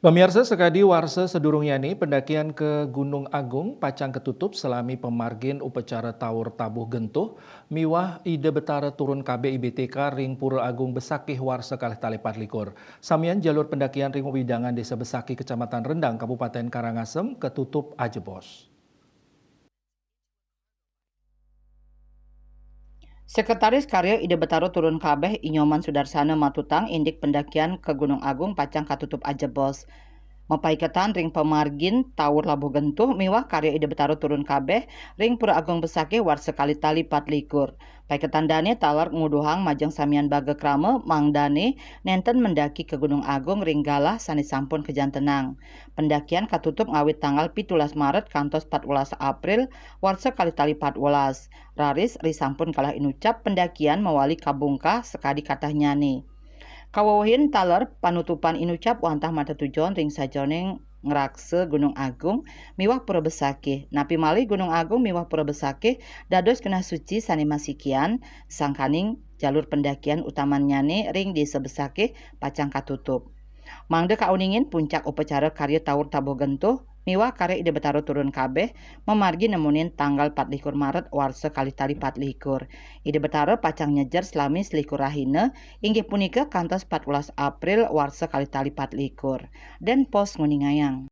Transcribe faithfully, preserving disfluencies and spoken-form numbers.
Pemirsa sekadi, warsa sedurungnyane pendakian ke Gunung Agung pacang ketutup selami pemargin upacara Taur Tabuh Gentuh miwah Ida Betara Turun Kabeh I B T K ring Pura Agung Besakih warsa kalih tali patlikur. Samian jalur pendakian ring wewidangan Desa Besakih, Kecamatan Rendang, Kabupaten Karangasem, ketutup ajebos. Sekretaris Karya Ida Betara Turun Kabeh, I Nyoman Sudarsana, matutang indik pendakian ke Gunung Agung pacang katutup ajebos. Mapaiketan ring pamargin Taur Labuh Gentuh miwah karya Ida Betara Turun Kabeh ring Pura Agung Besakih warsa kalih tali patlikur. Paiketan dane taler nguduhang majeng samian baga krama mangdane nenten mendaki ke Gunung Agung ring galah sane sampun kajantenang. Pendakian katutup ngawit tanggal pitulas Maret kantos patbelas April warsa kalih tali patbelas. Raris risampun galah inucap, pendakian mawali kabungkah sakadi katahnyane. Kawewehin taler panutupan inucap wantah matetujon ring sajeroning ngraksa Gunung Agung miwah Pura Besakih. Napi malih Gunung Agung miwah Pura Besakih dados genah suci sane masikian, sangkaning jalur pendakian utamannyane ring Desa Besakih pacang katutup. Mangda kauningin puncak upacara karya Taur Tabuh Gentuh miwah karya Ida Betara Turun Kabeh mamargi nemonin tanggal patlikur Maret warsa kalih tali patlikur. Ida Betara pacang nyejer selami selikur rahina, inggih punika kantos patbelas April warsa kalih tali patlikur. Den Pos nguningayang.